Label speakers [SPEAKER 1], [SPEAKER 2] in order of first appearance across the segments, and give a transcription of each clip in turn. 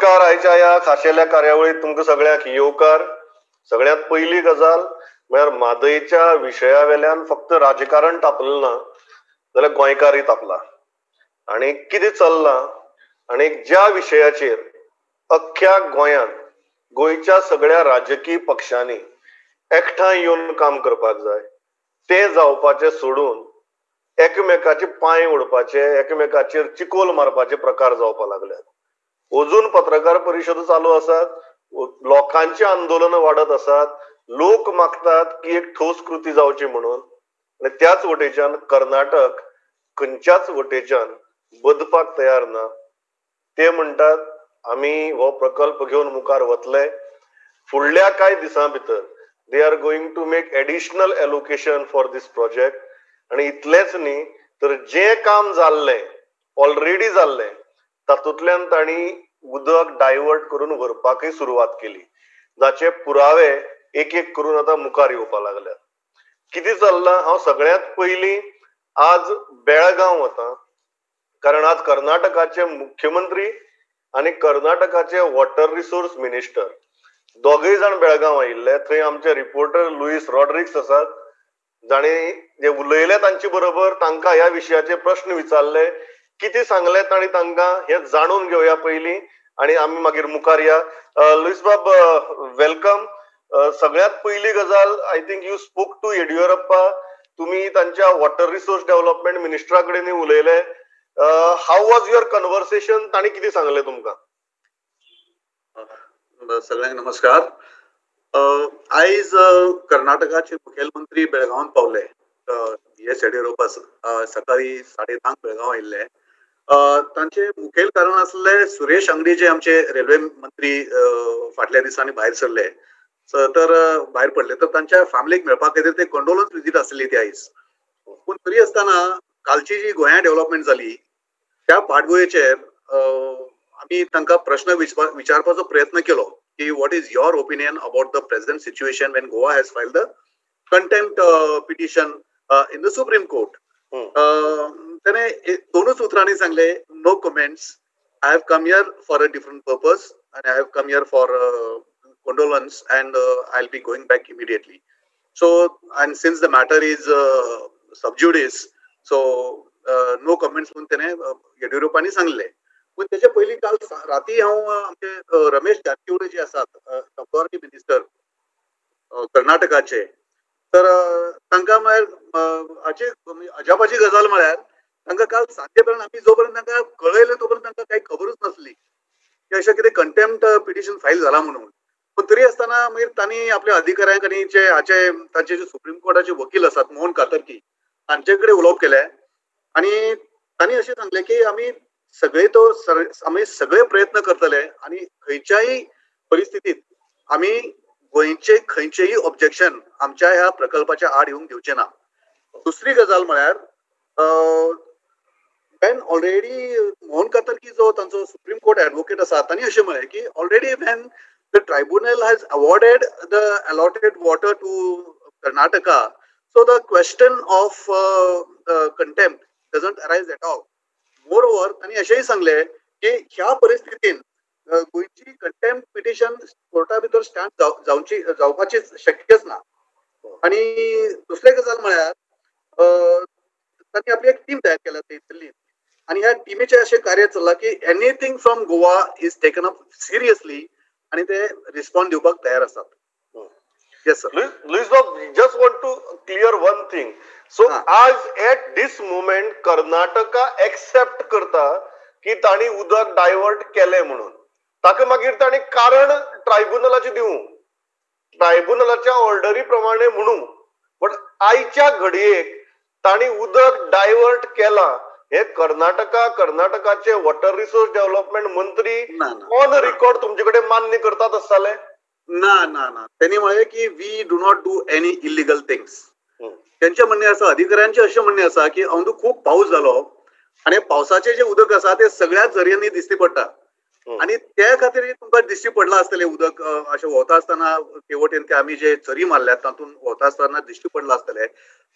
[SPEAKER 1] नमस्कार. आयच्या ह्या खाशेल्या कार्यावळीत तुमकां सगळ्यांक येवकार. सगळ्यांत पयली गजाल म्हळ्यार म्हादयच्या विशया वेल्यान फक्त राजकारण तापलें ना जाल्यार गोंयकारय तापला आनी कितें चल्लां आनी ज्या विशयाचेर अख्ख्या गोंयांत गोंयच्या सगळ्या राजकीय पक्षांनी एकठांय येवन काम करपाक जाय तें जावपाचें सोडून एकमेकाचे पांय ओडपाचे, एकमेकाचेर चिकोल मारपाचे प्रकार जावपाक लागल्यात. अजून पत्रकार परिशद चालू आसात, लोकांची आंदोलनां वाडत आसात, लोक मागतात की एक ठोस कृती जावची म्हणून. आनी त्याच वटेच्यान कर्नाटक खंयच्याच वटेच्यान बदपाक तयार ना. ते म्हणटात आमी हो प्रकल्प घेवन मुखार वतले. फुडल्या कांय दिसां भितर they are going to make additional allocation for this project. आनी इतलेंच न्ही तर जें काम जाल्लें ऑलरेडी जाल्लें तातूंतल्यान तांणी उदक डायवर्ट करून व्हरपाकय सुरवात केली, जाचे पुरावे एक एक करून आतां मुखार येवपाक लागल्यात. कितें चल्लां, हांव सगळ्यांत पयलीं आज बेळगांव वतां, कारण आज कर्नाटकाचे मुख्यमंत्री आनी कर्नाटकाचे वॉटर रिसोर्स मिनिस्टर दोगूय जाण बेळगांव आयिल्ले. थंय आमचे रिपोर्टर लुईस रॉड्रिक्स आसात, जाणी जे उलयले तांचे बरोबर, तांकां ह्या विशयाचे प्रश्न विचारले, कितें सांगलें तांणी तांकां हें जाणून घेवया पयलीं आनी आमी मागीर मुखार या. लुईस बाब, welcome. सगळ्यांत पयली गजाल, I think you spoke to Yediyurappa, तुमी तांच्या वॉटर रिसोर्स डेव्हलपमेंट मिनिस्टरा कडेन उलयले. How was your conversation, तांणी कितें सांगलें तुमकां?
[SPEAKER 2] सगळ्यांक नमस्कार. आयज कर्नाटकाचे मुखेलमंत्री बेळगांवांत पावले. बी एस येडियुरप्पा सकाळी 10:30 बेळगांव आयिल्ले. तांचे मुखेल कारण आसले सुरेश अंगडी जे आमचे रेल्वे मंत्री फाटल्या दिसांनी भायर सरले, तर भायर पडले, तर तांच्या फॅमिलीक मेळपा खातीर ते कंडोलन्स विजीट आसली ती आयज. पूण तरी आसतना कालची जी गोंया डेव्हलपमेंट जाली त्या फाटभुंयेचेर आमी तांकां प्रश्न विचारपाचो प्रयत्न केलो की what is your opinion about the present situation when Goa has filed the contempt petition in the Supreme Court. त्याने दोनच उतरांनी सांगले, no comments, I have come here for a different purpose and I have come here for condolence and I will be going back immediately. So and since the matter is sub judice, so no comments म्हणून त्याने येडियुरप्पांनी सांगले. पूण तेच्या पयलीं काल राती हांव आमचे रमेश जारकिहोळी जे आसात डब्ल्यूआरडी मिनिस्टर कर्नाटकाचे, तर तांकां म्हळ्यार अजापाची गजाल म्हळ्यार तांकां काल सांजे पर्यंत आमी जो पर्यंत तांकां कळयलें तो पर्यंत तांकां कांय खबरूच नासली की अशें कितें कंटेम्प्ट पिटिशन फायल जालां म्हणून. पूण तरी आसतना मागीर तांणी आपल्या अधिकाऱ्यांक आनी जे हाचे तांचे जे सुप्रीम कोर्टाचे वकील आसात मोहन कातरकी तांचे कडेन उलोवप केलें आनी तांणी अशें सांगलें की आमी सगळे तो आमी सगळे प्रयत्न करतले आनी खंयच्याय परिस्थितीत आमी गोंयचे खंयचेय ऑब्जेक्शन आमच्या ह्या प्रकल्पाच्या आड येवंक दिवचे ना. दुसरी गजाल म्हळ्यार when already Mohan Katarki जो तांचो सुप्रीम कोर्ट एडवोकेट आसा तांणी अशें म्हळें की already when the tribunal has awarded the allotted water to Karnataka, so the question of contempt doesn't arise at all. Moreover तांणी अशेंय सांगलें की ह्या परिस्थितीन गोंयची कंटेम्प्ट पिटिशन कोर्टा भितर स्टँड जावची जावपाची शक्यच ना. आनी दुसरें गजाल म्हळ्यार तांणी आपली एक टीम तयार केल्या थंयसरली आनी ह्या टिमीचें अशें कार्य चल्लां की anything from Goa is taken up seriously आनी ते रिस्पॉन्स दिवपाक तयार आसात. Yes sir.
[SPEAKER 1] Luis Bob, just want to clear one thing. So आज at this moment Karnataka accept करता की तांणी उदक डायवर्ट केलें म्हणून, ताका मागीर तांणी कारण ट्रायब्युनलाचें दिवं, ट्रायब्युनलाच्या ऑर्डरी प्रमाणे म्हणू, बट आयच्या घडयेक तांणी उदक डायवर्ट केलां हे कर्नाटका, कर्नाटकाचे वॉटर रिसोर्स डेव्हलपमेंट मंत्री ऑन रिकॉर्ड तुमचे कडेन मान्य करतात आसताले?
[SPEAKER 2] ना ना ना, त्यांनी म्हळें की we do not do any illegal things. त्यांचे म्हणणें आसा, अधिकाऱ्यांचे अशें म्हणणें आसा की अंदू खूब पावस जालो आनी पावसाचें जें उदक आसा तें सगळ्या झरयांनी दिश्टी पडटा आनी त्या खातीर तुमकां दिश्टी पडलां आसतलें उदक अशें व्हांवता आसतना ते वटेन ते आमी जे झरी मारल्यात तातूंत व्हांवता आसतना दिश्टी पडलां आसतलें.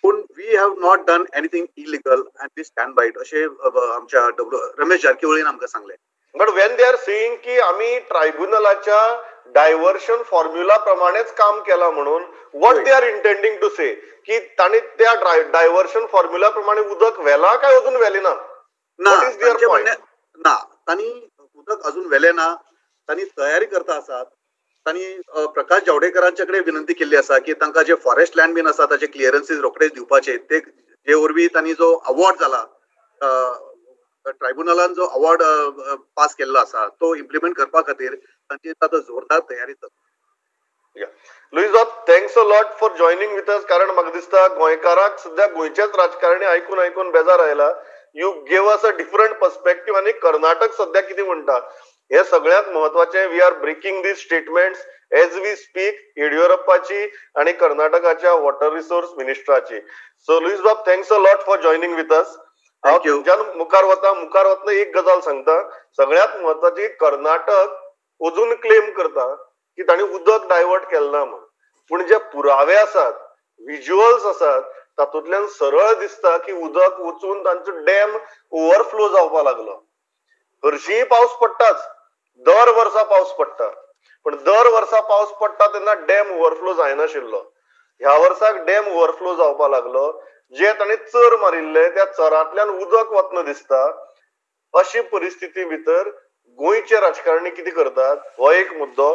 [SPEAKER 2] पूण we have not done anything illegal and we stand by it अशें आमच्या रमेश जारकिहोळीन आमकां सांगलें.
[SPEAKER 1] But when they are saying की आमी ट्रायब्युनलाच्या डायव्हर्शन फॉर्म्युला प्रमाणेच काम केला म्हणून, what they are intending to say की तांणी त्या डायव्हर्शन फॉर्म्युला प्रमाणे उदक व्हेला काय अजून व्हेले ना?
[SPEAKER 2] ना, तांणी उदक अजून व्हेले ना, तांणी तयारी करता आसात. तांणी प्रकाश जावडेकरांच्या कडेन विनंती केल्ली आसा की तांकां जे फॉरेस्ट लँड बीन आसा ताचे क्लियरन्सीस रोखडेच दिवपाचे. ते जे वरवीं तांणी जो अवॉर्ड जाला, ट्रायब्युनलान जो अवॉर्ड पास केल्लो आसा तो इम्प्लिमेंट करपा खातीर तांची आतां जोरदार तयारी चलता.
[SPEAKER 1] लुईस बाब, thanks a lot for joining with us. कारण म्हाका दिसता गोंयकाराक सद्या गोंयचेच राजकारणी आयकून आयकून बेजार आयला. You gave us a different perspective आनी कर्नाटक सद्या कितें म्हणटा हे सगळ्यांत म्हत्वाचें. We are breaking these statements as we speak, येडियुरप्पाची आनी कर्नाटकाच्या वॉटर रिसोर्स मिनिस्टराची. सो लुईस बाब, thanks a lot for joining with us. हांव तुमच्यान मुखार वता, मुखार वतना एक गजाल सांगता, सगळ्यांत म्हत्वाची, कर्नाटक अजून क्लेम करता की तांणी उदक डायवर्ट केलें ना म्हूण, पूण जे पुरावे आसात, विज्युअल्स आसात, तातूंतल्यान सरळ दिसता की उदक वचून तांचो डॅम ओवरफ्लो जावपा लागलो. हरशींय पावस पडटाच, दर वर्सा पावस पडटा, पण दर वर्सा पावस पडटा तेन्ना डॅम ओवरफ्लो जायनाशिल्लो. ह्या वर्साक डॅम ओवरफ्लो जावपा लागलो. जे तांणी चर मारिल्ले त्या चरांतल्यान उदक वतना दिसता. अशी परिस्थिती भितर गोंयचे राजकारणी कितें करतात हो एक मुद्दो.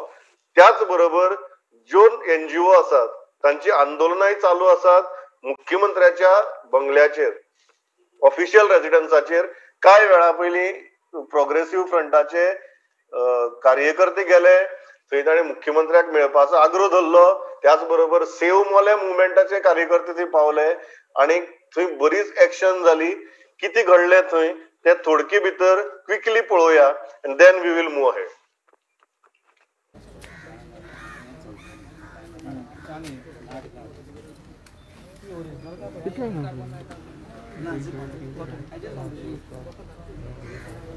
[SPEAKER 1] त्याच बरोबर ज्यो एनजीओ आसात तांची आंदोलनाय चालू आसात मुख्यमंत्र्याच्या बंगल्याचेर, ऑफिशियल रेजिडन्साचेर. कांय वेळा पयलीं प्रोग्रेसिव्ह फ्रंटाचे कार्यकर्ते गेले थंय, ताणें मुख्यमंत्र्याक मेळपाचो आग्रो धरलो. त्याच बरोबर सेव्ह मोले मुवमेंटाचे कार्यकर्ते थंय पावले आनी थंय बरीच एक्शन जाली. कितें घडलें थंय ते थोडके भितर क्विकली पळोवया and then we will move ahead.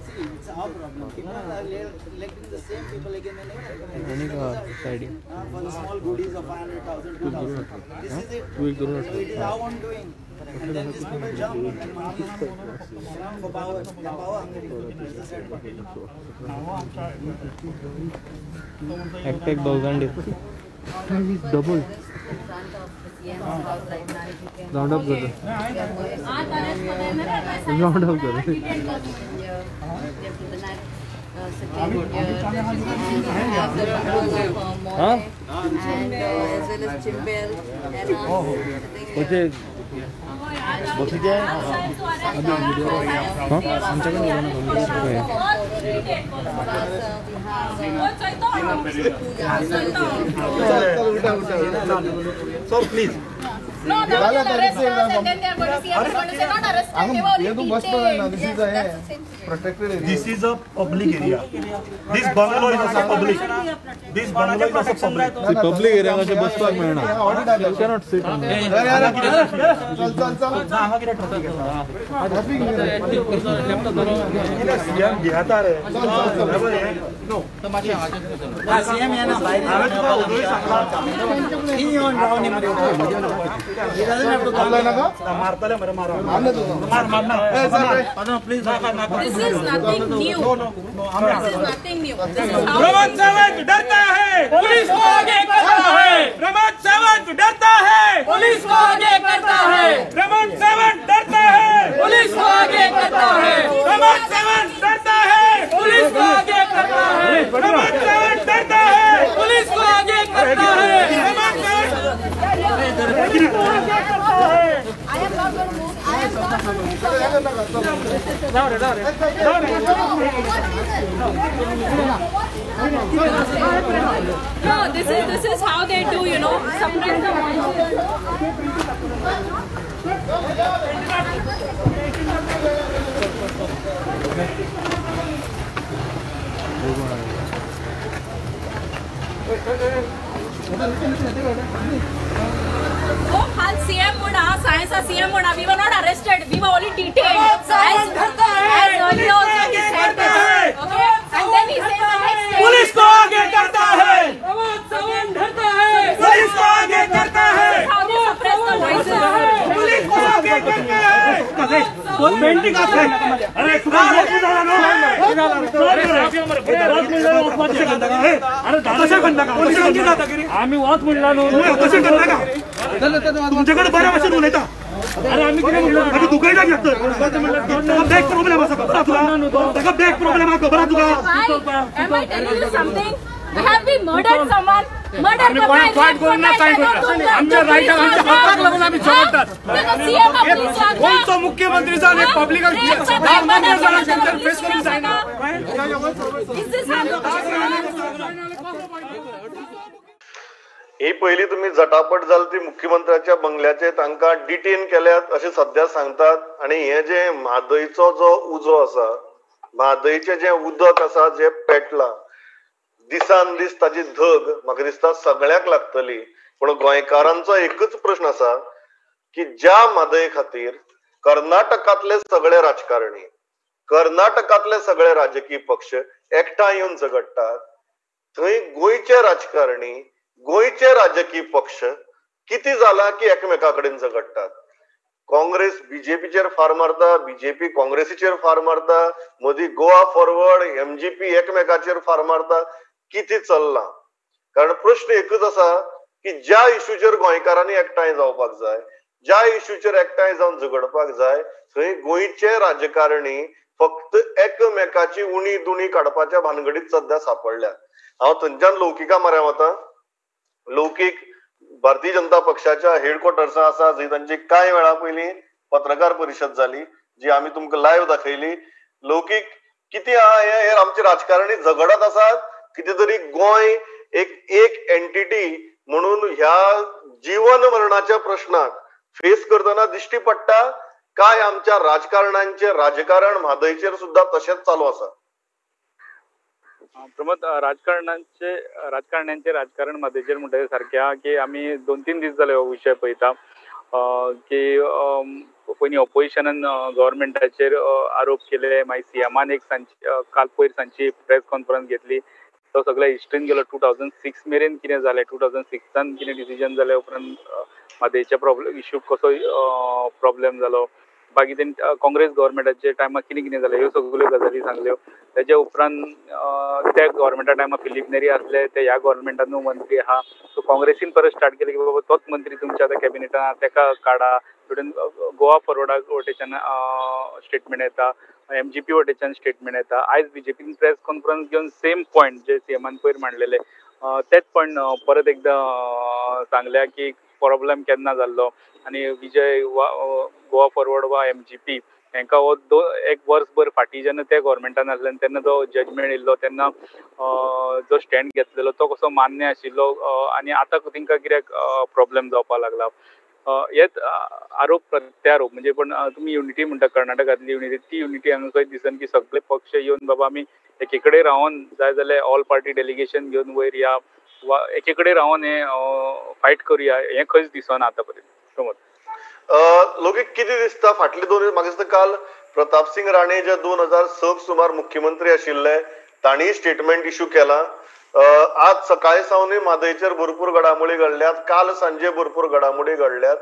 [SPEAKER 3] See, it's our problem. People are electing the same people again and again. For the small goodies of 500,000, 2,000. This is it. So it is our own doing. And then these people jump and for power. They are power hungry. That's the sad part.
[SPEAKER 4] Hectic 1000. Double. Round up कर दो, round up कर दो. हाँ
[SPEAKER 2] sir please.
[SPEAKER 5] No, they will arrest us and then they are going to see us. Going to say not arrested, they were only detained.
[SPEAKER 6] This is a protected area.
[SPEAKER 7] This is a public area. This bungalow is also public. This bungalow is also public.
[SPEAKER 4] The public area हांगाचे बसपाक मेळना. You cannot sit.
[SPEAKER 6] चल चल चल.
[SPEAKER 7] हांगा कितें traffic आसा? CM भियेता रे. नो.
[SPEAKER 3] सीएम येना भायर.
[SPEAKER 7] हांवें तुका उलोवंक सांगलां.
[SPEAKER 3] ही येवन रावन मरे. He doesn't have to come.
[SPEAKER 7] मारतले मरे मारा. मार मार ना.
[SPEAKER 3] Please.
[SPEAKER 5] This is nothing new. This is nothing new. This is how
[SPEAKER 8] Pramod Sawant डरता है, पुलिस को आगे करता है. प्रमोद सावंत डरता है, पुलिस को आगे करता है. प्रमोद सावंत डरता है, पुलिस को आगे करता है. प्रमोद सावंत डरता है, पुलिस को आगे करता है. प्रमोद सावंत डरता है, पुलिस को आगे करता है. Pramod Sawant
[SPEAKER 5] I am not going to move. I am not going to move. No, this is how they do, you know, suppress the voices. Oh, hal CM म्हणा, सायन्सा CM म्हणा, we were not arrested, we were only detained. As earlier also he said this. Okay, and then he says the next day.
[SPEAKER 8] Police को आगे करता है, प्रमोद सावंत डरता है, police को आगे करता है. Police को आगे करता है.
[SPEAKER 7] Painting अरे
[SPEAKER 8] आमी वच म्हणला न्हू
[SPEAKER 7] तशें करनाका तुमच्याकडे बऱ्या भाशेन उलयता. अरे आमी कितें म्हणलां आमी दुखयता कित्याक तर बॅक प्रॉब्लेम आसा खबर तुका ताका बॅक प्रॉब्लेम आसा खबर तुका.
[SPEAKER 5] Am I telling you something? Have we murdered someone? Murder
[SPEAKER 8] करना काय आमच्या रायटाक आमच्या हक्काक लागून आमी झगडटात. गोंयचो मुख्यमंत्री जावन एक पब्लिकाक फेस करूंक जायना.
[SPEAKER 1] ही पयली तुमी झटापट जाली ती मुख्यमंत्र्याच्या बंगल्याचे तांकां डिटेन केल्यात अशें सद्या सांगतात. आनी हे जे म्हादयचो जो उजो आसा, म्हादयचें जें उदक आसा जें पेटलां, दिसान दीस ताची धग म्हाका दिसता सगळ्यांक लागतली. पूण गोंयकारांचो एकच प्रश्न आसा की ज्या म्हादय खातीर कर्नाटकांतले सगळे राजकारणी, कर्नाटकांतले सगळे राजकीय पक्ष एकठांय येवन झगडटात, थंय गोंयचे राजकारणी, गोंयचे राजकीय पक्ष कितें जाला की एकमेका कडेन झगडटात. काँग्रेस बीजेपीचेर फार मारता, बीजेपी काँग्रेसीचेर फार मारता, मदीं गोवा फॉरवर्ड एमजीपी एकमेकाचेर फार मारता. कितें चल्लां? कारण प्रश्न एकच आसा की ज्या इश्यूचेर गोंयकारांनी एकठांय जावपाक जाय, ज्या इश्यूचेर एकठांय जावन झगडपाक जाय, थंय गोंयचे राजकारणी फक्त एकमेकाची उणी दुणी काडपाच्या भानगडीत सद्या सापडल्यात. हांव थंयच्यान लौकिका म्हऱ्यान वता. लौकीक भारतीय जनता पक्षाच्या हेडक्वॉर्टर्सा आसा, जंय तांची कांय वेळा पयलीं पत्रकार परिशद जाली जी आमी तुमकां लायव्ह दाखयली. लौकीक कितें आहा हें आमचे राजकारणी झगडत आसात, कितें तरी गोंय एक एक एंटिटी म्हणून ह्या जीवन मरणाच्या प्रश्नाक फेस करतना दिश्टी पडटा. काय आमच्या राजकारणांचे राजकारण म्हादयचेर सुद्दां तशेंच चालू आसा?
[SPEAKER 9] प्रमोद, राजकारण्यांचे राजकारण म्हादयचेर म्हणटा तें सारकें आहा की आमी 2-3 दीस जाले हो विशय पळयता की पयलीं ऑपोजिशनान गव्हर्मेंटाचेर आरोप केले, मागीर सीएमान एक सांजची काल पयर सांजची प्रेस कॉन्फरन्स घेतली, तो सगळ्या हिस्ट्रीन गेलो. 2006 मेरेन कितें जालें, 2006 कितें डिसिजन जालें उपरांत म्हादयच्या प्रॉब्लेम इश्यू कसो प्रॉब्लेम जालो, बाकी तें काँग्रेस गव्हर्मेंटाच्या टायमार कितें कितें जालें ह्यो सगळ्यो गजाली सांगल्यो. तेच्या उपरांत त्या गव्हर्मेंटा टायमार फिलीप नेरी आसले, ते ह्या गव्हर्मेंटानू मंत्री आहा, सो काँग्रेसीन परत स्टार्ट केलें की बाबा तोच मंत्री तुमच्या आतां कॅबिनेटान आहा तेका काडा. वटेन गोवा फॉरवर्डा वटेच्यान स्टेटमेंट येता, एमजीपी वटेच्यान स्टेटमेंट येता. आयज बीजेपीन प्रेस कॉन्फरन्स घेवन सेम पॉयंट जे सीएमान पयर मांडलेले तेच पॉयंट परत एकदां सांगल्या की प्रॉब्लेम केन्ना जाल्लो आनी विजय वा गोवा फॉरवर्ड वा एमजीपी हेंकां हो एक वर्सभर फाटीं जेन्ना ते गव्हर्मेंटान आसले तेन्ना जो जजमेंट येयल्लो तेन्ना जो स्टँड घेतलेलो तो कसो मान्य आशिल्लो आनी आतां तेंकां कित्याक प्रॉब्लेम जावपाक लागला. हेच आरोप प्रत्यारोप म्हणजे पण तुमी युनिटी म्हणटा कर्नाटकांतली युनिटी, ती युनिटी हांगा खंय दिसना की सगळे पक्ष येवन बाबा आमी एके कडेन रावन जाय जाल्यार ऑल पार्टी डेलिगेशन घेवन वयर या वा एके कडेन रावन हें फायट करुया हें खंयच दिसना आतां पर्यंत. प्रमोद,
[SPEAKER 1] लोकीक कितें दिसता फाटले 2 दीस? म्हाका दिसता काल प्रतापसिंग राणे जे 2006 सुमार मुख्यमंत्री आशिल्ले तांणी स्टेटमेंट इश्यू केला. आज सकाळी सावनूय म्हादयचेर भरपूर घडामोडी घडल्यात, काल सांजे भरपूर घडामोडी घडल्यात.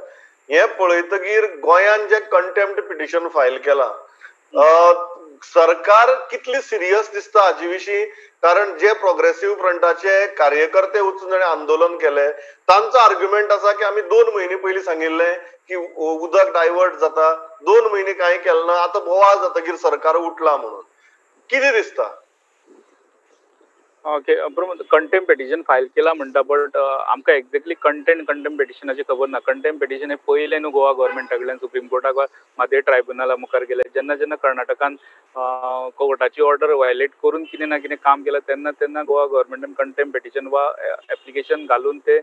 [SPEAKER 1] हें पळयतगीर गोंयान जे कंटेम्प्ट पिटिशन फायल केलां, सरकार कितली सिरियस दिसता हाजे विशीं? कारण जे प्रोग्रेसिव्ह फ्रंटाचे कार्यकर्ते वचून जाणें आंदोलन केलें तांचो आर्ग्युमेंट आसा की आमी 2 म्हयने पयलीं सांगिल्लें की उदक डायवर्ट जाता, 2 म्हयने कांय केलें ना, आतां बोवाळ जातगीर सरकार उठलां म्हणून. कितें दिसता?
[SPEAKER 9] Okay Pramod, contempt petition file केला म्हणटा, बट आमकां एक्झॅक्टली कंटेम्प्ट पिटिशनाची खबर ना. कंटेम्प्ट पिटिशन हें पयलें न्हू गोवा गव्हर्मेंटा कडल्यान सुप्रीम कोर्टाक वा म्हादय ट्रायब्युनला मुखार गेलें. जेन्ना जेन्ना कर्नाटकान कोर्टाची ऑर्डर व्हायलेट करून कितें ना कितें काम केलां तेन्ना तेन्ना गोवा गव्हर्मेंटान कंटेम्प्ट पिटिशन वा एप्लिकेशन घालून तें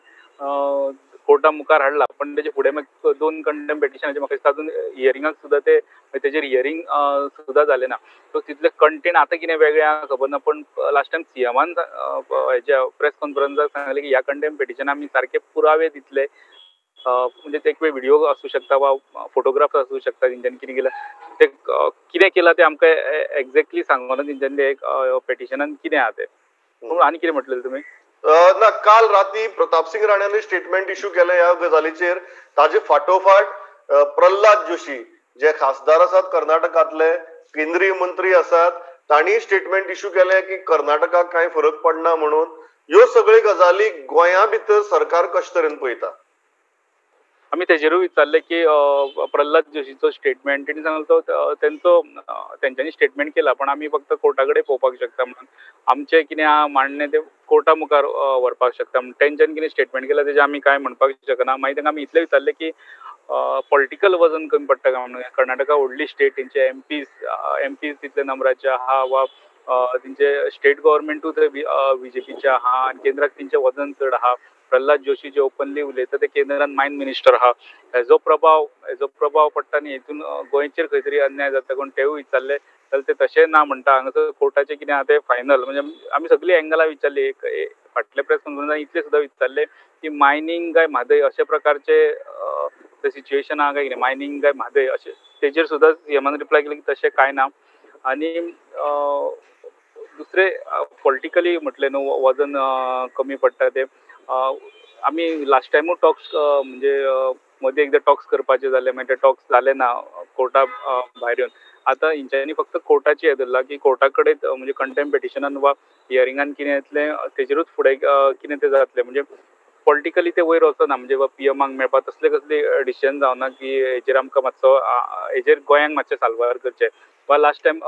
[SPEAKER 9] कोर्टा मुखार हाडला. पण तेजे फुडें मागीर 2 कंटेम्प्ट पिटिशनाचे म्हाका दिसता अजून हियरिंगाक सुद्दां ते तेजेर हियरींग सुद्दां जालें ना. सो तितलें कंटेंट आतां कितें वेगळें आहा खबर ना, पण लास्ट टायम सीएमान हेज्या प्रेस कॉन्फरन्साक सांगलें की ह्या कंटेम्प्ट पिटिशन आमी सारके पुरावे दितले, म्हणजे ते एक व्हिडिओ आसूं शकता वा फोटोग्राफ आसूं शकता तेंच्यांनी कितें केलां ते कितें केलां तें आमकां एक्झॅक्टली सांगना तेंच्यांनी एक पिटिशनान कितें आहा तें. पूण आनी कितें म्हटलें तुमी?
[SPEAKER 1] ना, काल राती प्रतापसिंग राण्याने स्टेटमेंट इश्यू केलें ह्या गजालीचेर. ताजे फाटोफाट प्रल्हाद जोशी जे खासदार आसात कर्नाटकांतले केंद्रीय मंत्री आसात तांणी स्टेटमेंट इश्यू केलें की कर्नाटकाक कांय फरक पडना म्हणून. ह्यो सगळ्यो गजाली गोंया भितर सरकार कशे तरेन पळयता?
[SPEAKER 9] आमी तेजेरूय विचारलें की प्रल्हाद जोशीचो स्टेटमेंट, तेणी सांगलो तो तेंचो तेंच्यांनी स्टेटमेंट केला, पण आमी फक्त कोर्टा कडेन पळोवपाक शकता म्हणून आमचें कितें आहा मांडणें तें कोर्टा मुखार व्हरपाक शकता म्हणून तेंच्यांनी कितें स्टेटमेंट केलां तेजें आमी कांय म्हणपाक शकना. मागीर तांकां आमी इतलें विचारलें की पॉलिटिकल वजन कमी पडटा काय म्हणून, कर्नाटका व्हडली स्टेट, तेंचे एमपीज तितले नंबराचे आहा वा तेंचे स्टेट गव्हर्मेंटूय थंय बीजेपीचे आहा आनी केंद्राक तेंचें वजन चड आहा. प्रल्हाद जोशी जे ओपनली उलयता ते केंद्रान मायन मिनिस्टर आहा, हेजो प्रभाव पडटा आनी हेतून गोंयचेर खंय तरी अन्याय जाता कोण तेवूय विचारले जाल्यार ते तशें ना म्हणटा. हांगासर कोर्टाचें कितें आहा तें फायनल, म्हणजे आमी सगळीं एंगलां विचारली. फाटले प्रेस कॉन्फरन्सान इतलें सुद्दां विचारलें की मायनींग काय म्हादय अशे प्रकारचे सिच्युएशन आहा काय कितें, मायनींग काय म्हादय अशें तेजेर सुद्दां सीएमान रिप्लाय केली की तशें कांय ना. आनी दुसरें पॉलिटिकली म्हटलें न्हू वजन कमी पडटा तें, आमी लास्ट टायमूय टॉक्स म्हणजे मदीं एकदां टॉक्स करपाचे जाले, मागीर ते टॉक्स जाले ना कोर्टा भायर येवन. आतां हेंच्यांनी फक्त कोर्टाची हें धरलां की कोर्टा कडेन म्हणजे कंटेम्प्ट पिटिशनान वा हियरिंगान कितें येतलें तेजेरूच फुडें कितें तें जातलें. म्हणजे पॉलिटिकली ते वयर वचना, म्हणजे पीएमाक मेळपा तसले कसले डिसिजन जावना की हेजेर आमकां मातसो हेजेर गोंयांक मातशें साल्वार करचें. वा लास्ट टायम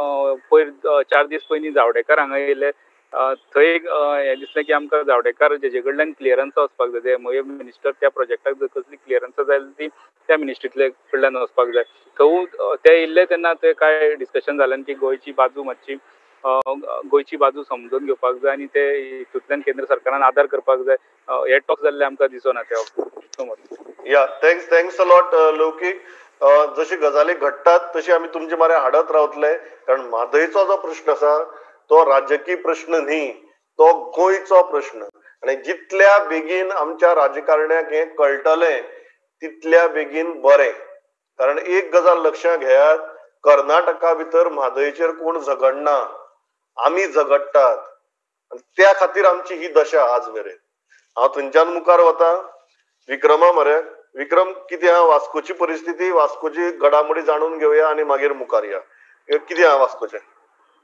[SPEAKER 9] पयर 4 दीस पयलीं जावडेकर हांगा येयले, थंय एक हें दिसलें की आमकां जावडेकर जेजे कडल्यान क्लियरन्स वचपाक जाय, ते मागीर मिनिस्टर त्या प्रोजेक्टाक जर कसली क्लियरन्स जाय ती त्या मिनिस्ट्रींतले कडल्यान वचपाक जाय. थंय ते येयल्ले तेन्ना ते कांय डिस्कशन जालें की गोंयची बाजू मातशी गोंयची बाजू समजून घेवपाक जाय आनी ते हितूंतल्यान केंद्र सरकारान आदार करपाक जाय, हे टॉक जाल्ले आमकां दिसना त्या समज.
[SPEAKER 1] या thanks a lot लौकीक. जशी गजाली घडटात तशी आमी तुमचे मारे हाडत रावतले, कारण म्हादयचो जो प्रश्न आसा तो राजकीय प्रश्न न्ही, तो गोंयचो प्रश्न. आनी जितल्या बेगीन आमच्या राजकारण्याक हें कळटलें तितल्या बेगीन बरें. कारण एक गजाल लक्षांत घेयात, कर्नाटका भितर म्हादयचेर कोण झगडना, आमी झगडटात आनी त्या खातीर आमची ही दशा आज मेरेन. हांव थंयच्यान मुखार वता विक्रमा मरे. विक्रम, कितें आहा वास्कोची परिस्थिती, वास्कोची घडामोडी जाणून घेवया आनी मागीर मुखार या. कितें आहा वास्कोचें?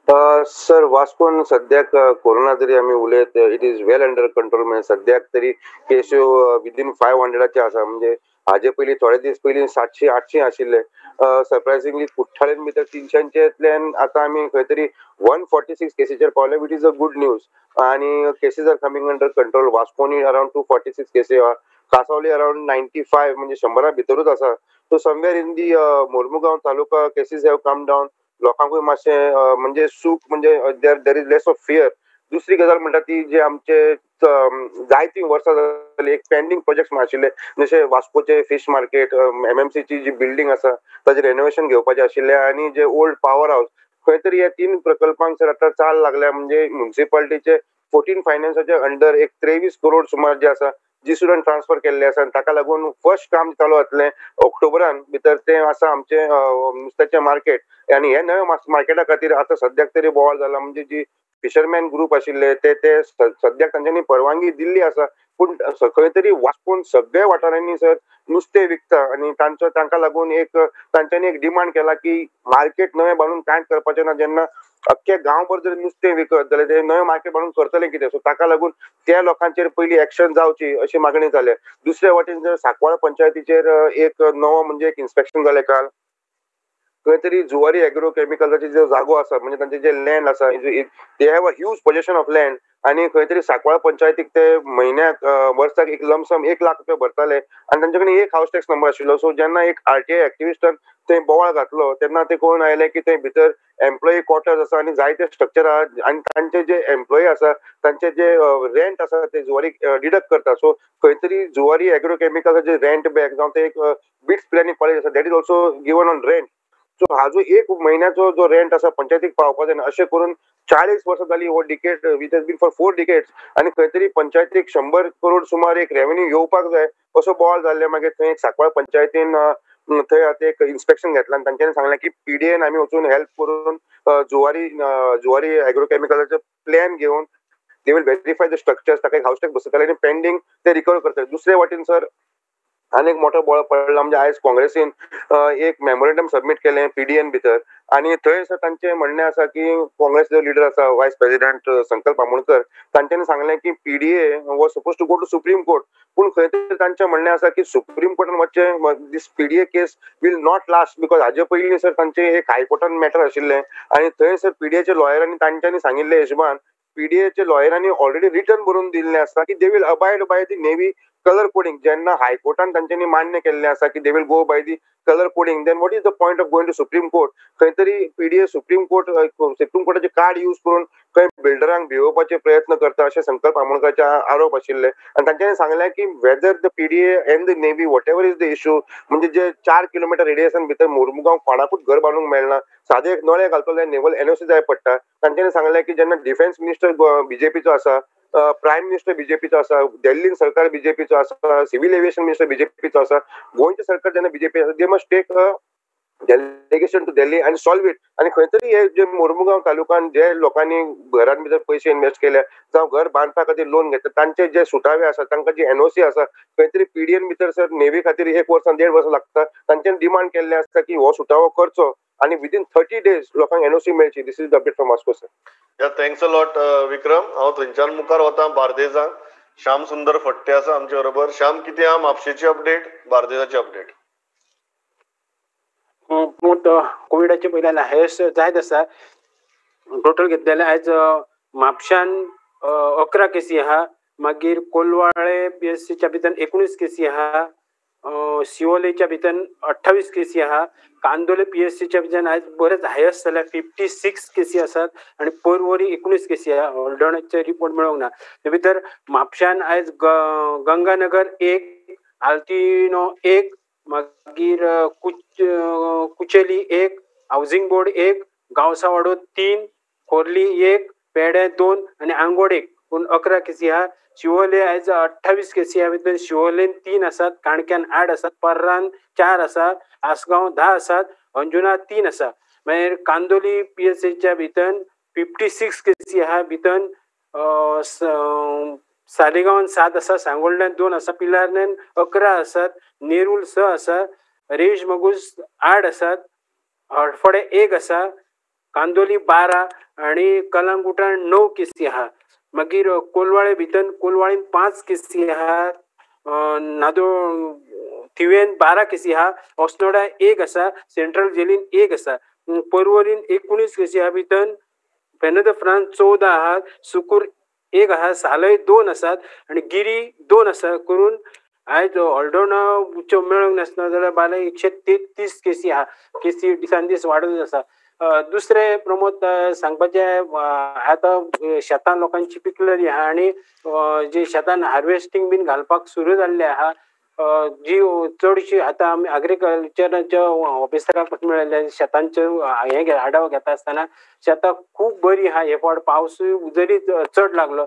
[SPEAKER 10] सर, वास्कोन सद्याक कोरोना तरी आमी उलयत it is well under control. म्हणजे सद्याक तरी केश्यो विदीन 500 आसा. म्हणजे हाजे पयलीं थोडे दीस पयलीं 700-800 आशिल्ले. सरप्रायझिंगली कुठ्ठाळेन भितर 300च्यातल्यान आतां आमी खंय तरी 146 केसीचेर पावले, which is a good news. आनी cases are coming under control. वास्कोनी around 246 केसी आहा, कासावली अरावंड 95, म्हणजे 100 भितरूच आसा. So somewhere in the Mormugao taluka cases have come down. लोकांकूय मातशें म्हणजे सूख, म्हणजे there is less of fear. दुसरी गजाल म्हणटा ती जे आमचे जायतीं वर्सां जाली एक पेंडींग प्रोजेक्ट्स आशिल्ले, जशे वास्कोचे फिश मार्केट, एमएमसीची जी बिल्डींग आसा ताजें रेनोवेशन घेवपाचें आशिल्लें, आनी जे ओल्ड पावर हावस, खंय तरी ह्या 3 प्रकल्पांक सर आतां चाल लागल्या. म्हणजे म्युनिसिपालिटीचे 14 फायनान्साचे अंडर एक 23 करोड सुमार जे आसा जी सुद्दां ट्रान्सफर केल्ले आसा. आनी ताका लागून फर्स्ट काम चालू जातलें ऑक्टोबरान भितर, तें आसा आमचें नुस्त्याचें मार्केट. आनी हे नव्या मार्केटा खातीर आतां सद्याक तरी बोवाळ जाला. म्हणजे जी फिशरमॅन ग्रूप आशिल्ले ते ते सद्याक तांच्यांनी परवानगी दिल्ली आसा, पूण खंय तरी वास्कोन सगळ्या वाठारांनी सर नुस्तें विकता आनी तांचो तांकां लागून एक तांच्यांनी एक डिमांड केला की मार्केट नवें बांदून कांयच करपाचें ना. जेन्ना अख्खे गांवभर जर नुस्तें विकत जाल्यार ते नवें मार्केट बांदून करतलें कितें? सो ताका लागून त्या लोकांचेर पयलीं एक्शन जावची अशी मागणी जाल्या. दुसरे वाटेन जर सांकवाळ पंचायतीचेर एक नवो म्हणजे एक इन्स्पेक्शन जालें काल, खंय तरी जुवारी एग्रो केमिकलाची जो जागो आसा, म्हणजे तांचे जे लँड आसा, they have a huge possession of land. आनी खंय तरी सांकवाळ पंचायतीक ते म्हयन्याक वर्साक एक लमसम 1 लाख रुपया भरताले आनी तांचे कडेन एक हावस टॅक्स नंबर आशिल्लो. सो जेन्ना एक आरटीआय एक्टिविस्टान थंय बोवाळ घातलो तेन्ना ते कोण आयले की थंय भितर एम्प्लॉई क्वॉर्टर्स आसा आनी जायते स्ट्रक्चर आहा आनी तांचे जे एम्प्लॉई आसा तांचे जे रेंट आसा ते जुवारी डिडक्ट करता. सो खंय तरी जुवारी एग्रो केमिकलाचे रेंट बॅक जावं ते एक बिट्स प्लॅनिंग कॉलेज आसा that is also given on rent. So हाजो एक म्हयन्याचो जो रेंट आसा पंचायतीक पावपाक जायना. अशें करून 40 वर्सां जाली हो decade which has been for 4 decades आनी खंय तरी पंचायतीक 100 करोड सुमार एक रेवेन्यू येवपाक जाय असो बोवाळ जाल्ले. मागीर थंय एक सांकवाळ पंचायतीन थंय आतां एक इन्स्पेक्शन घेतलां आनी तांच्यांनी सांगलें की पीडीएन आमी वचून हेल्प करून जुवारी जुवारी एग्रो केमिकलाचो प्लॅन घेवन they will verify the structures, ताका एक हावस टॅक्स बसयतले आनी पेंडींग ते रिकवर करतले. दुसरे वाटेन सर आनी एक मोठो बोवाळ पडला, म्हणजे आयज काँग्रेसीन एक मेमोरेंडम सबमीट केलें पीडीएन भितर आनी थंय सर तांचें म्हणणें आसा की काँग्रेस जो लिडर आसा वायस प्रेसिडेंट संकल्प आमोणकर तांच्यांनी सांगलें की PDA was suppose to go to Supreme Court, पूण खंय तरी तांचें म्हणणें आसा की सुप्रीम कोर्टान वचचें this PDA case will not last, because हाजे पयलीं सर तांचें एक हायकोर्टान मॅटर आशिल्लें आनी थंय सर पीडीएच्या लॉयरांनी तांच्यांनी सांगिल्ले हिशोबान पीडीएच्या लॉयरांनी ऑलरेडी रिटर्न बरोवन दिल्लें आसा की they will abide by the navy colour coding. जेन्ना हायकोर्टान तांच्यांनी मान्य केल्लें आसा की they will go by the colour coding, then what is the point of going to Supreme Court? खंय तरी पीडीए सुप्रीम कोर्टाचे कार्ड यूज करून खंय बिल्डरांक भिवोवपाचे प्रयत्न करता अशें संकल्प आमोणकराचे आरोप आशिल्ले. आनी तांच्यांनी सांगलें की whether the PDA and the navy whatever is the issue, म्हणजे जे 4 किलोमिटर रेडिएशन भितर मोरमुगांव कोणाकूच घर बांदूंक मेळना, सादे एक नळे घालतलो जाल्यार नेवल एनओसी जाय पडटा. तांच्यांनी सांगलें की जेन्ना डिफेन्स मिनिस्टर बीजेपीचो आसा, प्रायम मिनिस्टर बीजेपीचो आसा, दिल्लीन सरकार बीजेपीचो आसा, सिव्हिल एव्हिएशन मिनिस्टर बीजेपीचो आसा, गोंयचें सरकार जेन्ना बीजेपी आसा, they must take a delegation to Delhi आनी सॉल्व it. आनी खंय तरी हे जे मोरमुगांव तालुक्यान जे लोकांनी घरान भितर पयशे इन्वेस्ट केले जावं घर बांदपा खातीर लोन घेतले तांचे जे सुटावे आसा, तांकां जी एनओसी आसा, खंय तरी पीडीएन भितर सर नेव्ही खातीर 1 वर्सान 1.5 वर्सां लागता. तांच्यानी डिमांड केल्लें आसता की हो सुटावो करचो आनी विदीन 30 डेज लोकांक एनओसी मेळची. This is the update from Vasco sir.
[SPEAKER 1] Yeah, thanks a lot Vikram. हांव थंयच्यान मुखार वता बार्देजाक. श्याम सुंदर फट्टे आसा आमचे बरोबर. श्याम, कितें आहा म्हापशेची अपडेट, बार्देजाची अपडेट?
[SPEAKER 11] कोविडाचे पयल्यान हायस्ट जायत आसा. टोटल घेतलेले आयज म्हापशान 11 केसी आहा, मागीर कोलवाळे पीएससीच्या भितर 19 केसी आहा, शिवोलेच्या भितर 28 केसी आहा, कांदोले पीएससीच्या भितर आयज बरेच हायस्ट जाल्यार 56 केसी आसात आनी पर्वरी 19 केसी आहा. हळदोण्याचे रिपोर्ट मेळोंक ना. ते भितर म्हापशान आयज गंगानगर 1, आल्तिनो 1, मागीर कुचेली 1, हावजिंग बोर्ड 1, गांवसावाडो 3, खोर्ली 1, पेडे 2 आनी आंगोड 1. पूण 11 केसी आहा. शिवोले आयज 28 केसी आहा, भितर शिवोलेन 3 आसात, काणक्यान 8 आसात, पर्रान 4 आसा, आसगांव 10 आसात, अंजुना 3 आसा. मागीर कांदोली पीएससीच्या भितर 56 केसी आहा, भितर सालिगांवान 7 आसा, सांगोल्ड्यान 2 आसा, पिलार्ण्यान 11 आसात, नेरूल 6 आसा, रेज मगूज 8 आसात, हडफडे 1 आसा, कांदोली 12 आनी कलंगुटान 9 केसी आहा. मागीर कोलवाळे भितर कोलवाळीन 5 केसी आहा, नादो थिवेन 12 केसी आहा, अस्नोडा 1 आसा, सेंट्रल जेलीन 1 आसा, पर्वरीन 19 केसी आहा, भितर फेनो the France 14 आहा, सुकूर 1 आहा, सालय 2 आसात आनी गिरी 2 आसा. करून आयज हळदोणाच्यो मेळोंक नासना जाल्यार बाले 133 केसी आहा. केसी दिसान दीस वाडत आसा. दुसरें प्रमोद सांगपाचें, आतां शेतां लोकांची पिकलेली आहा आनी जी शेतान हार्वेस्टींग बीन घालपाक सुरू जाल्लें आहा. जी चडशी आतां आमी एग्रीकल्चराच्या ऑफिसराक मेळिल्ले शेतांचे हे आडाव घेता आसतना शेतां खूब बरी आहा. हे फावट पावसूय जरी चड लागलो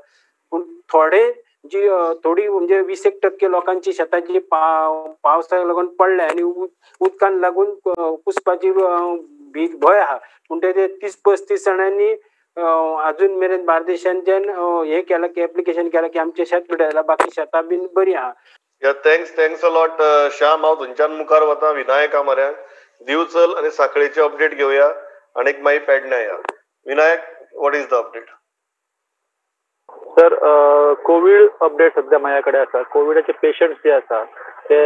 [SPEAKER 11] पूण थोडे जी थोडी म्हणजे 20% लोकांची शेतांची पावसाक लागून पडल्या आनी उदकान लागून कुसपाची भंय आहा. पूण ते 30-35 जाणांनी अजून मेरेन बार्देशांच्यान हे केलां की एप्लिकेशन केलां की आमचें शेत पिडयलां, बाकी शेतां बीन बरी आहा.
[SPEAKER 1] Yeah, thanks a lot Shyam. हांव थंयच्यान मुखार वता विनायका म्हऱ्यान. दिवचल आनी साखळेची अपडेट घेवया आनी एक मागीर पेडण्या या. Vinayak, what is the update?
[SPEAKER 12] Sir, covid update सध्या माझ्या कडेन आसा. कोविडाचे पेशंट्स जे आसा ते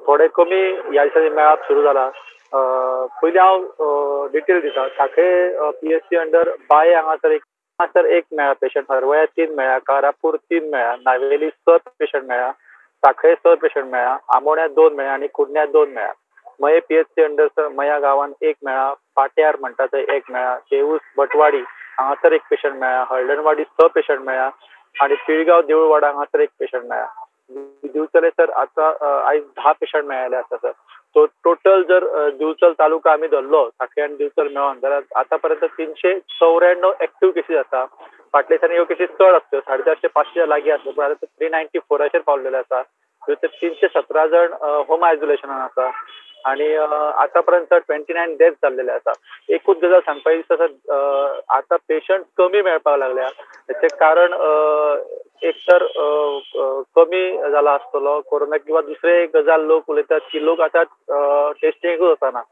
[SPEAKER 12] थोडे कमी ह्या दिसांनी मेळप सुरू जाला. पयलीं हांव डिटेल दिता. साखळे पीएससी अंडर बाये हांगासर एक मेळ्ळा पेशंट, हरवळ्या 3 मेळ्ळा, कारापूर 3 मेळ्ळा, नावेली 6 पेशंट मेळ्ळा, साखळे 6 पेशंट मेळ्ळा, आमोण्या 2 मेळ्ळा आनी कुडण्या 2 मेळ्ळा. मये पीएससी अंडर मया गांवान 1 मेळ्ळा, पाट्यार म्हणटा थंय 1 मेळ्ळा, शेऊस भटवाडी हांगासर 1 पेशंट मेळ्ळा, हळदणवाडी 6 पेशंट मेळ्ळा आनी पिळगांव देऊळवाडा हांगासर 1 पेशंट मेळ्ळा. दिवचले सर आतां आयज 10 पेशंट मेळ्ळेले आसा सर. सो टोटल जर दिवचल तालुका आमी धरलो साखळे आनी दिवचल मेळोन जाल्यार आतां पर्यंत 394 एक्टीव केसीस आसा. फाटल्या दिसांनी ह्यो केसीस चड आसल्यो, 450-500 लागीं आसल्यो, पूण आतां 394 पावलेले आसा. 317 जण होम आयसोलेशनान आसा आनी आतां पर्यंत 29 डेथ जाल्लेले आसा. एकूच गजाल सांगपाची दिसता सर, आतां पेशंट कमी मेळपाक लागल्या. हेचें कारण एक तर कमी जाला आसतलो कोरोना, किंवा दुसरे गजाल लोक उलयतात की लोक आतां टेस्टिंगूच वचना.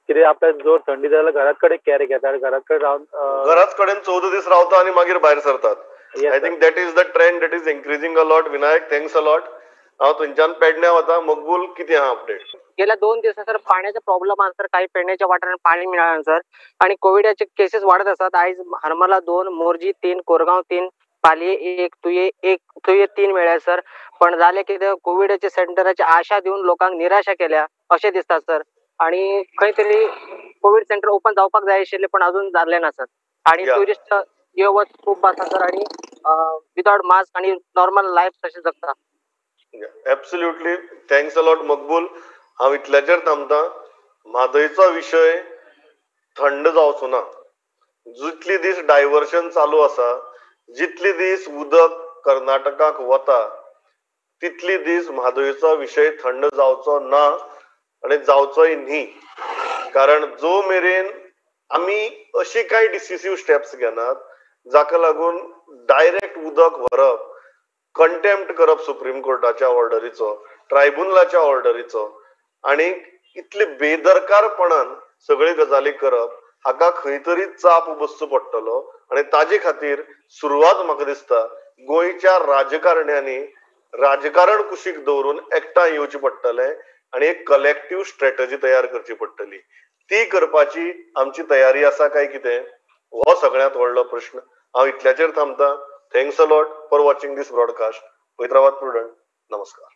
[SPEAKER 12] कितें आपल्याक जोर थंडी जाल्यार घरात कडेन कॅर घेतात, घरात कडेन रावन
[SPEAKER 1] घराच कडेन 14 दीस रावता आनी मागीर भायर सरतात. I think that is the trend that is increasing a lot. Vinayak, thanks a lot. हांव थंयच्यान पेडण्या वता. मकबूल, कितें आहा अपडेट?
[SPEAKER 13] गेल्या 2 दिवसां सर पाण्याचा प्रॉब्लेम आसा सर, काही पेडण्याच्या वाठारांत पाणी मेळना सर आणि कोविडाचे केसेस वाढत आसात. आयज हरमला 2, मोरजी 3, कोरगांव 3, पालये 1, तुये 1, तुये 3 मेळ्ळ्या सर. पण जालें कितें, कोविडाच्या सेंटराची आशा दिवन लोकांक निराशा केल्या अशें दिसता सर. आणि खंय तरी कोविड सेंटर ओपन जावपाक जाय आशिल्लें पण अजून जाल्लें ना सर. आणि ट्युरिस्ट यो वच खूब आसा सर आणि विदाउट मास्क आणि नॉर्मल लायफ तशें जगता.
[SPEAKER 1] Absolutely, thanks a lot Maqbool. हांव इतल्याचेर थांबता. म्हादयचो विशय थंड जावचो ना. जितली दीस डायवर्शन चालू आसा, जितली दीस उदक कर्नाटकाक वता, तितली दीस म्हादयचो विशय थंड जावचो ना आनी जावचोय न्ही. कारण जो मेरेन आमी अशी कांय डिसिसीव स्टेप्स घेनात जाका लागून डायरेक्ट उदक व्हरप, कंटेम्प्ट करप सुप्रीम कोर्टाच्या ऑर्डरीचो, ट्रायब्युनलाच्या ऑर्डरीचो आनी इतले बेदरकारपणान सगळी गजाली करप, हाका खंय तरी चाप बसचो पडटलो. आनी ताजे खातीर सुरवात म्हाका दिसता गोंयच्या राजकारण्यांनी राजकारण कुशीक दवरून एकठांय येवचें पडटलें आनी एक कलेक्टीव स्ट्रॅटजी तयार करची पडटली. ती करपाची आमची तयारी आसा काय कितें, हो सगळ्यांत व्हडलो प्रश्न. हांव इतल्याचेर थांबता. Thanks a lot for watching this broadcast. पळयत रावात प्रुडंट. नमस्कार.